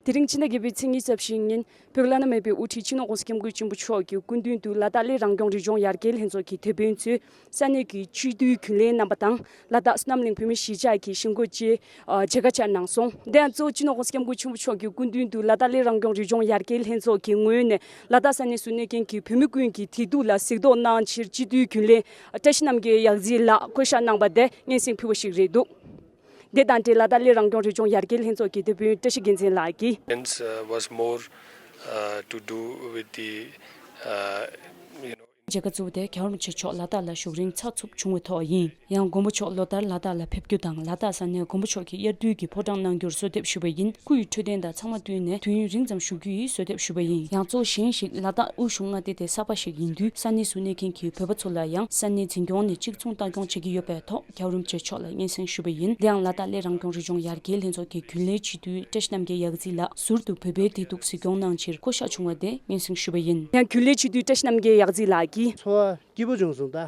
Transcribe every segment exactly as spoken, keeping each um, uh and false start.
དེ་རིང་ཕྱི་ཟླ་བརྒྱད་པའི་ཚེས་ཉི་ཤུ་རྩ་བཞི་ཉིན་བོད་བླ་ན་མེད་པའི་དབུ་ཁྲིད་སྤྱི་ནོར་༸གོང་ས་༸སྐྱབས་མགོན་ཆེན་པོ་མཆོག་གི་སྐུ་མདུན་དུ་ལ་དྭགས་སླེ་རང་སྐྱོང་རི་ལྗོངས་ཡར་རྒྱས་ལྷན་ཚོགས་ཀྱི་དེད་དཔོན་ཚོས་ས་གནས་ཀྱི་སྤྱི་འཐུས་རྒྱུན་ལས་རྣམ་པ་དང་ལ་དྭགས་བསོད་ནམས་གླིང་བོད་མིའི་གཞིས་ཆགས་ཀྱི་གཞིས་འགོ་བཅས་མཇལ་ཁ་བཅར་གནང་སོང་། དེ་ཡང་གཙོ་བོ་སྤྱི་ནོར་༸གོང་ས་༸སྐྱབས་མགོན་ཆེན་པོ་མཆོག་གི་སྐུ་མདུན་དུ་ལ་དྭགས་སླེ་རང་སྐྱོང་རི་ལྗོངས་ཡར་རྒྱས་ལྷན་ཚོགས་ཀྱི་ངོས་ནས་ལ་དྭགས་ས་གནས་སུ་གནས་མཁན་གྱི་བོད་མི་ཀུན་གྱི་བདེ་སྡུག་ལ་གཟིགས་རྟོག་གནང་ཕྱིར་སྤྱི་འཐུས་རྒྱུན་ལས་བཀྲ་ཤིས་རྣམ་རྒྱལ་ཡག་རྩིས་ལགས་བསྐོ་བཞག་གནང་བ་དེ་སྙན་སེང་ཕུལ་བ་ཞིག་རེད་འདུག་དེ་དང་འབྲེལ་ལ་དྭགས་སླེ་རང་སྐྱོང་རི་ལྗོངས་ཡར་རྒྱས་ལྷན་ཚོགས་ཀྱི་དེད་དཔོན་བཀྲ་ཤིས་རྒྱལ་མཚན་ལགས་ཀྱིས། Hence, uh, was more, uh, to do with the, uh, you know, མཇལ་ཁ་གཙོ་བོ་དེ་རྒྱལ་བ་རིན་པོ་ཆེ་མཆོག་ལ་དྭགས་ལ་བཞུགས་རིང་ཚགས་ཚུད་བྱུང་བའི་ཐོག་ཡིན། ཡང་མགོན་པོ་མཆོག་ལོ་ལྟར་ལ་དྭགས་ལ་ཕེབས་རྒྱུ་དང་ལ་དྭགས་ས་གནས་མགོན་པོ་མཆོག་གི་དབྱར་དུས་ཀྱི་ཕོ་བྲང་གནང་རྒྱུར་གསོལ་འདེབས་ཞུས་པ་ཡིན། སྐུ་ཡི་འཕྲོད་བསྟེན་དང་ཚང་མ་བསྟུན་ནས་དུས་ཡུན་རིང་ཙམ་བཞུགས་རྒྱུ་ཡིན་གསོལ་འདེབས་ཞུས་པ་ཡིན། ཡང་གཙོ་གཞན་ཞིག་ལ་དྭགས་དབུས་གཞུང་མངའ་སྡེ་དེ་གསར་པ་ཞིག་ཡིན་དུས་ས་གནས་སུ་གནས་མཁན་གྱི་བོད་པ་ཚོ་ལ་ཡང་ས་གནས་འཛིན་སྐྱོང་ནས་གཅིག་མཚུངས་ལྟ་སྐྱོང་བྱེད་ཀྱི་ཡོད་པའི་ཐོག་རྒྱལ་བ་རིན་པོ་ཆེ་མཆོག་ལ་སྙན་སེང་ཞུས་པ་ཡིན། དེ་ཡང་ལ་དྭགས་སླེ་རང་སྐྱོང་རི་ལྗོངས་ཡར་རྒྱས་ལྷན་ཚོགས་ཀྱི་རྒྱུན་ལས་སྤྱི་འཐུས་བཀྲ་ཤིས་རྣམ་རྒྱལ་ཡག་རྩིས་ལགས་ཟུར་དུ་བོད་པའི་བདེ་སྡུག་གཟིགས་སྐྱོང་གནང་ཕྱིར་བསྐོ་བཞག་བྱུང་བ་དེ་སྙན་སེང་ཞུས་པ་ཡིན། ཡང་རྒྱུན་ལས་སྤྱི་འཐུས་བཀྲ་ཤིས་རྣམ་རྒྱལ་ཡག་རྩིས་ལགས་ཀྱིས། ཚོར་བ་སྐྱིད་པོ་བྱུང་སོང་། ད་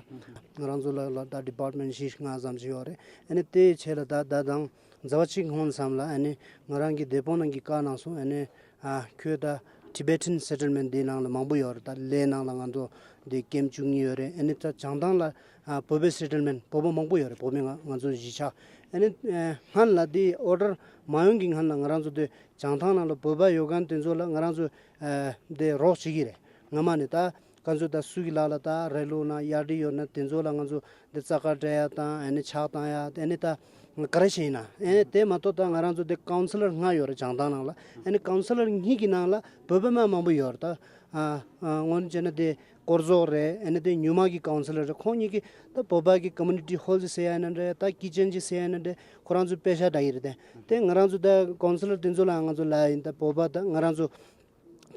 ང་རང་ཚོ་ལ་ལ་ད་ཌི་པཱར་ཊི་མེན་ཊི་བཞི་ལྔ་ཙམ་ཞིག་ཡོད་རེད། ཨ་ནི་དེའི་ཆེད་ལ་ད་ད་དང་ཟླ་བ་གཅིག་སྔོན་ཙམ་ལ་ཨ་ནི་ང་རང་གི་དེད་དཔོན་རྣམས་ཀྱིས་བཀའ་གནང་སོང་། ཨ་ནི་ཨ་ཁྱོད་ད་ཊི་བེ་ཊན་སེ་ཊལ་མེན་ཊི་འདིའི་ནང་ལ་མང་པོ་ཡོད་རེད། ད་ལེ་ནང་ལ་ང་ཚོ་འདི་ཀེམ་བཅུ་གཉིས་ཡོད་རེད། ཨ་ནི་ད་བྱང་ཐང་ལ་ཨ་བོད་པའི་སེ་ཊལ་མེན་ཊི་བོད་པ་མང་པོ་ཡོད་རེད། བོད་མི་ང་ང་ཚོ་གཞིས་ཆགས། ཨ་ནི་ཨ་སྔན་ལ་འདི་ཨོར་ཌར་མ་ཡོང་གི་སྔན་ལ་ང་རང་ཚོ་འདི་བྱང་ཐང་ནང་ལ་བོད་པ་ཡོད་མཁན་དེ་ཚོ་ལ་ང་རང་ཚོ་ཨ་འདི་རོགས་བྱེད་ཀྱི་རེད། སྔ་མ་ནས་ད་ང་ཚོ་ད་སུ་གི་ལག་ལ་ད་ར་ལུག་ན་གཡག་འབྲི་ཡོད་ན་དེ་ཚོ་ལ་ང་ཚོ་འདི་རྩ་དཀར་སྤྲད་ཡ་དང་ཨ་ནི་ཕྱག་བཏང་ཡ་ཨ་ནི་ད་ག་རེ་བྱས་ཡིན་ན་ཨ་ནི་དེ་མ་གཏོགས་ད་ང་རང་ཚོ་འདི་ཀའུན་སི་ལར་ལྔ་ཡོད་རེད་བྱང་ཐང་ནང་ལ། ཨ་ནི་ཀའུན་སི་ལར་གཉིས་ཀྱི་ནང་ལ་བོད་པ་མ་མང་པོ་ཡོད་རེད། ད་ཨ་ཨ་དངོས་གནས་བྱས་ན་དེ་སྐོར་ཟོག་རེད། ཨ་ནི་དེ་ཉུལ་མ་གི་ཀའུན་སི་ལར་རེད། ཁོང་གཉིས་ཀྱིས་ད་བོད་པ་གི་ཀོ་མུ་ནི་ཊི་ཧོལ་ཟེར་ཡ་ཡིན་ན་རེད། ད་ཀི་ཅན་ཅིག་ཟེར་ཡ་ཡིན་ན་རེད། ཁོ་རང་ཚོ་པེ་ཤ་འདྲ་ཡི་རེད། དེ་དེ་ང་རང་ཚོ་ད་ཀའུན་སི་ལར་དེ་ཚོ་ལ་ང་ཚོ་ལབ་ཡ་ཡིན། ད་བོད་པ་ད་ང་རང་ཚོ་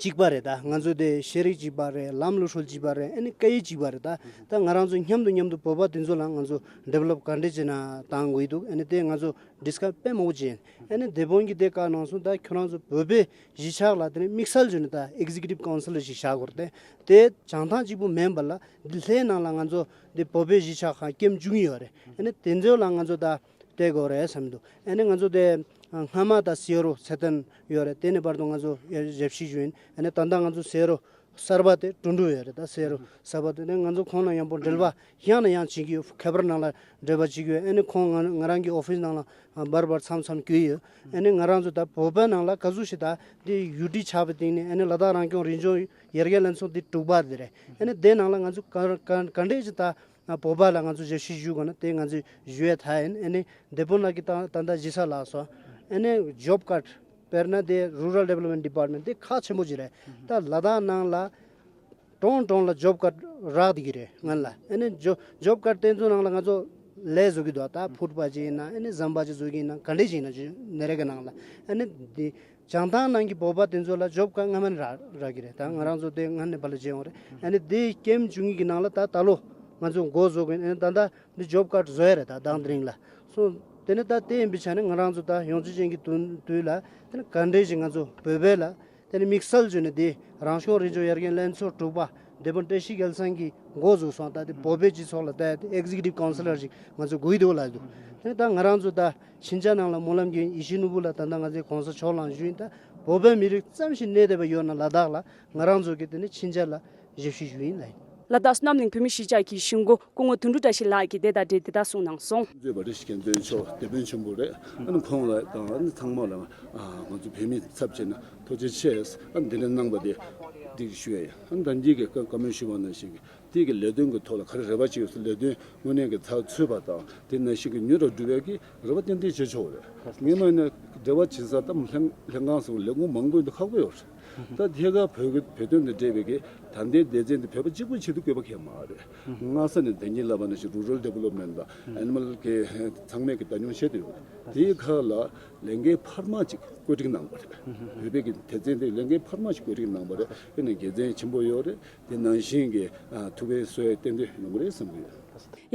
གཅིག་པ་རེད། ད་ང་ཚོ་དེ་ཤེས་རིག་གཅིག་པ་རེད། ལམ་ལུགས་སྲོལ་གཅིག་པ་རེད། ཨ་ནི་སྐད་ཡིག་གཅིག་པ་རེད། ད་ད་ང་རང་ཚོ་མཉམ་དུ་མཉམ་དུ་བོད་པ་དེ་ཚོ་ལ་ང་ཚོ་ཌི་ཝེ་ལོབ་ག་འདྲས་བྱས་ན་བཏང་དགོས་འདུག་ཨ་ནི་དེ་ང་ཚོ་ཌི་སི་ཀ་སི་དཔེ་མང་པོ་བྱས། ཨ་ནི་དེད་དཔོན་གྱིས་དེ་བཀའ་གནང་སོང་། ད་ཁྱོད་རང་ཚོ་བོད་པའི་གཞིས་ཆགས་ལ་དེ་ནས་དམིགས་བསལ་བྱས་ནས་ད་ཨེག་ཛི་ཀུ་ཊིབ་ཀའུན་སི་ལར་ཞིག་བཞག་དགོས་རེད། དེ་དེ་བྱང་ཐང་གཅིག་པུ་མིན་པ་ལ་འདི་ལྷའི་ནང་ལ་ང་ཚོ་འདི་བོད་པའི་གཞིས་ཆགས་ཁག་ཀེམ་བཅུ་གཉིས་ཡོད་རེད། ཨ་ནི་དེ་ཚོ་ལ་ང་ཚོ་ད་སྤྲད་དགོས་རེད་བསམ་འདུག་ཨ་ནི་ང་ཚོ་དེ་སྔ་མ་ད་སེ་རོ་ཚེ་བརྟན་ཡོད་རེད། དེ་ནས་བར་དུ་ང་ཚོ་ཞབས་ཕྱི་ཞུ་ཡིན། ཨ་ནི་ད་ལྟ་ང་ཚོ་སེ་རོ་གསར་པ་དེ་དོན་གྲུབ་ཡོད་རེད། ད་སེ་རོ་གསར་པ་དེ་ནས་ང་ཚོ་ཁོང་ལ་ཡང་པོ་འབྲེལ་བ་ཡང་ནས་ཡང་བྱེད་ཀྱི་ཡོད། ཁེ་པར་ནང་ལ་འབྲེལ་བ་བྱེད་ཀྱི་ཡོད། ཨ་ནི་ཁོང་ང་ང་རང་གི་ཨོ་ཕིས་ནང་ལ་བར་བར་མཚམས་མཚམས་བསྐྱོད་ཡོད། ཨ་ནི་ང་རང་ཚོ་ད་བོད་པའི་ནང་ལ་ག་ཚོད་ཞིག་ད་འདི་ཡུ་ཊི་ཆགས་པའི་སྟེང་ནས་ཨ་ནི་ལ་དྭགས་རང་སྐྱོང་རི་ལྗོངས་ཡར་རྒྱས་ལྷན་ཚོགས་འདི་དྲུག་པ་དེ་རེད། ཨ་ནི་དེ་ནང་ལ་ང་ཚོ་ག་ག་ག་འདྲས་ཞིག་ད་ང་བོད་པ་ལ་ང་ཚོ་ཞབས་ཕྱི་ཞུ་དགོས་ན་དེ་ང་ཚོས་ཞུ་ཡས་ད་ཡིན། ཨ་ནི་དེད་དཔོན་ལགས་ཀྱིས་ད་ད་ལྟ་ཞུས་ལབ་སོང་། ཨ་ནི་ཇོབ་ཀར་དཔེར་ན་དེ་རུ་རལ་ཌི་ཝེ་ལོབ་མེན་ཊི་ཌི་པཱར་ཊི་མེན་ཊི་དེ་ཁག་ཆེན་པོ་ཅིག་རེད། ད་ལ་དྭགས་ནང་ལ་གྲོང་གྲོང་ལ་ཇོབ་ཀར་རག་བསྡད་ཀྱི་རེད་སྔོན་ལ། ཨ་ནི་ཇོ་ཇོབ་ཀར་དེ་ཚོ་ནང་ལ་ང་ཚོ་ལས་བཟོ་གི་འདུག་ད་ཕུད་པ་ཅིག་ཡིན་ན་ཨ་ནི་ཟམ་པ་ཅིག་བཟོ་གི་ཡིན་ན་ག་འདྲས་ཅིག་ཡིན་ན་ཅིག་ནེ་རེ་གི་ནང་ལ་ཨ་ནི་དེ། བྱང་ཐང་ནང་གི་བོད་པ་དེ་ཚོ་ལ་ཇོབ་ཀར་སྔ་མ་ནས་རག་རག་གི་རེད། ད་ང་རང་ཚོ་དེ་སྔ་ནས་ཕར་ལ་བྱས་ཡོང་རེད། ཨ་ནི་དེ་ཀེམ་བཅུ་གཉིས་ཀྱི་ནང་ལ་ད་ད་ལོ་ང་ཚོ་འགོ་བཟོ་གི་ཡིན། ཨ་ནི་ད་ལྟ་འདི་ཇོབ་ཀར་བཟོ་ཡ་རེད། ད་དང་དེ་རིང་ལ་སོ་དེ་ནི་ད་དེ་ཡིན་པའི་ཆ་ནས་ང་རང་ཚོ་ད་ཡོངས་ཚོད་ཅན་གྱི་དུས་དུས་ལ་དེ་ནི་ག་འདྲས་ཞིག་ང་ཚོ་བོད་པའི་ལ་དེ་ནི་དམིགས་བསལ་བྱས་ནས་དེ་རང་སྐྱོང་རི་ལྗོངས་ཡར་རྒྱས་ལྷན་ཚོགས་དྲུག་པ་དེ་བོད་བཀྲ་ཤིས་རྒྱལ་མཚན་གྱིས་འགོ་བཟུང་སོང་། ད་དེ་བོད་པའི་སྤྱི་ཚོགས་ལ་ད་དེ་ཨེག་ཛི་ཀུ་ཊིབ་ཀའུན་སི་ལར་ཞིག་ང་ཚོ་དགོས་ཀྱི་འདུག་ལབ་འདུག་དེ་ནི་ད་ང་རང་ཚོ་ད་ཕྱིན་ཆད་ནང་ལ་སྨོན་ལམ་རྒྱུན་ཡིད་བཞིན་ནོར་བུ་ལ་ད་ལྟ་ང་ཚོའི་གོང་ས་མཆོག་ལ་ཞུ་ཡིན། ད་བོད་པའི་མི་རིགས་ཙམ་ཞིག་གནས་བསྡད་པ་ཡོད་ན་ལ་དྭགས་ལ་ང་རང་ཚོ་གི་དེ་ནི་ཕྱིན་ཆད་ལ་ཞབས་ཕྱི་ཞུ་ཡིན་ལབ་ཡིན། ལ་དྭགས་བསོད་ནམས་གླིང་བོད་མིའི་གཞིས་ཆགས་ཀྱི་གཞིས་འགོ་སྐུ་ངོ་དོན་གྲུབ་བཀྲ་ཤིས་ལགས་ཀྱིས་དེ་དང་འབྲེལ་དེ་ལྟར་གསུངས་གནང་སོང་། གཙོས་བཀྲ་ཤིས་རྒྱལ་མཚན་མཆོག་དེད་དཔོན་ཆེན་པོ་རེད། ཨ་ནི་ཁོང་ལ་དང་ཨ་ནི་ཚང་མ་ལ་ང་ཚོ་བོད་མི་ཚབ་བྱས་ན་ཐུགས་རྗེ་ཆེ། ཨ་ནི་འདི་འདྲ་གནང་བ་དེ་འགྲིག་ཞུ་ཡ་ཡིན། ཨ་ནི་ད་འདི་གི་བཀའ་མོལ་ཞུ་བ་ནང་བཞིན་གྱི་དེ་གི་ལས་དོན་གྱི་ཐོག་ལ་ག་རེ་རེ་བ་བྱེད་ཡོད་ཟེར་ལས་དོན་དངོས་གནས་ཀྱི་ཚགས་ཚུད་པ་དང་དེ་ནང་བཞིན་གྱི་མྱུར་དུ་འགྲུབ་ཡག་གི་རེ་བ་ཏན་ཏན་བྱེད་ཆོག་རེད། ངས་མ་ནས་འབྲེལ་བ་བྱེད་ས་ད་ལྷན་ལྷན་ཁང་སོགས་ལས་ཁུངས་མང་པོ་འདུག་ཁག་པོ་ཡོད་རེད། ད་ཐད་ཀར་བོད་ཀྱི་བོད་དོན་དང་འབྲེལ་བའི་གི་ད་ལྟའི་སྡེ་ཚན་དེ་བོད་པ་གཅིག་པུ་བྱེད་དུ་དགོས་པ་གང་ཡང་མ་རེད། སྔ་ས་ནས་ད་གིན་ལབ་པ་ནང་བཞིན་རུ་རལ་ཌི་ཝེ་ལོབ་མེན་ཊི་དང་ཨེ་ནི་མལ་གྱི་ཚང་མས་ཀྱི་ད་ཉུང་བཤད་དུ་ཡོད་རེད། དེའི་ཁག་ལ་ལས་འགན་འཕར་མ་ཅིག་བཀོད་སྒྲིག་གནང་བ་རེད། བོད་པའི་གི་སྡེ་ཚན་དེ་ལས་འགན་འཕར་མ་ཞིག་བཀོད་སྒྲིག་གནང་བ་རེད། དེ་ནི་དགེ་མཚན་ཆེན་པོ་ཡོད་རེད། དེ་ནང་བཞིན་གྱི་ཨ་ཐུགས་ཕན་གསོས་ཏན་ཏན་ཡོང་གི་རེད་བསམ་གྱི་ཡོད།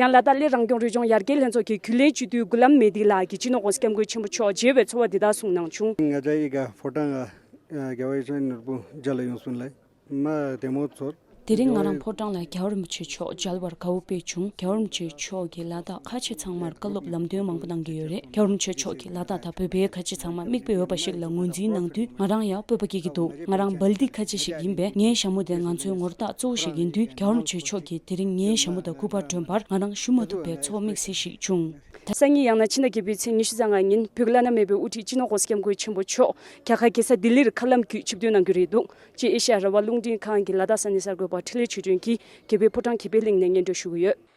ཡང་ལ་དྭགས་སླེ་རང་སྐྱོང་རི་ལྗོངས་ཡར་རྒྱས་ལྷན་ཚོགས་ཀྱི་རྒྱུན་ལས་སྤྱི་འཐུས་དགུ་ལམ་མེ་ཏི་ལགས་ཀྱིས་སྤྱི་ནོར་༸གོང་ས་༸སྐྱབས་མགོན་ཆེན་པོ་མཆོག་མཇལ་བའི་ཚོར་བ་འདི་ལྟར་གསུངས་གནང་བྱུང་། ང་ཅག་ཨི་ག་ཕོ་བྲང་ང་རྒྱལ་བ་ཡིད་བཞིན་ནོར་བུ་མཇལ་ལ་ཡོང་སོང་ལ། མ་བདེ་མོ་ཚོར། དེ་རིང་ང་རང་ཕོ་བྲང་ལ་རྒྱལ་བ་རིན་པོ་ཆེ་མཆོག་མཇལ་བར་དགའ་བོ་དཔེ་བྱུང་། རྒྱལ་བ་རིན་པོ་ཆེ་མཆོག་གིས་ལ་དྭགས་ཁ་ཆེ་ཚང་མར་བཀའ་སློབ་ལམ་སྟོན་མང་པོ་གནང་གི་ཡོད་རེད། རྒྱལ་བ་རིན་པོ་ཆེ་མཆོག་གིས་ལ་དྭགས་དང་བོད་པའི་ཁ་ཆེ་ཚང་མ་མིག་དཔེ་འོས་པ་ཞིག་ལ་ངོས་འཛིན་གནང་དུས། ང་རང་ཡང་སྤོབས་པ་སྐྱེ་གི་འདུག་ང་རང་སྦལ་ཏི་ཁ་ཆེ་ཞིག་ཡིན་པས། ངའི་ཞྭ་མོ་དེ་ང་ཚོའི་ངོ་རྟགས་གཙོ་བོ་ཞིག་ཡིན་དུས། རྒྱལ་བ་རིན་པོ་ཆེ་མཆོག་གིས་དེ་རིང་ངའི་ཞྭ་མོ་དང་སྐུ་པར་སྒྲོན་པར་ང་རང་ཞུ་མ་ཐུབ་པའི་ཚོར་དམིགས་བསལ་ཞིག་བྱུང་། སང་ཉིན་ཡང་ན་ཕྱི་ཟླ་བརྒྱད་པའི་ཚེས་ཉི་ཤུ་རྩ་ལྔ་ཉིན་བོད་ཀྱི་བླ་ན་མེད་པའི་དབུ་ཁྲིད་སྤྱི་ནོར་༸གོང་ས་༸སྐྱབས་མགོན་ཆེན་པོ་མཆོག་རྒྱ་གར་རྒྱལ་ས་ལྡི་ལིར་མཁའ་ལམ་བརྒྱུད་ཆིབས་བསྒྱུར་གནང་རྒྱུ་རེད་འདུག་ཅེས་ཨེ་ཤ་ཡ་རང་དབང་རླུང་འཕྲིན་ཁང་གི་ལ་དྭགས་ས་གནས་གསར་འགོད་པ་འཕྲིན་ལས་ཆོས་སྒྲོན་གྱིས་རྒྱལ་བའི་ཕོ་བྲང་དགེ་འཕེལ་གླིང་ནས་སྙན་སྒྲོན་ཞུ་གི་ཡོད།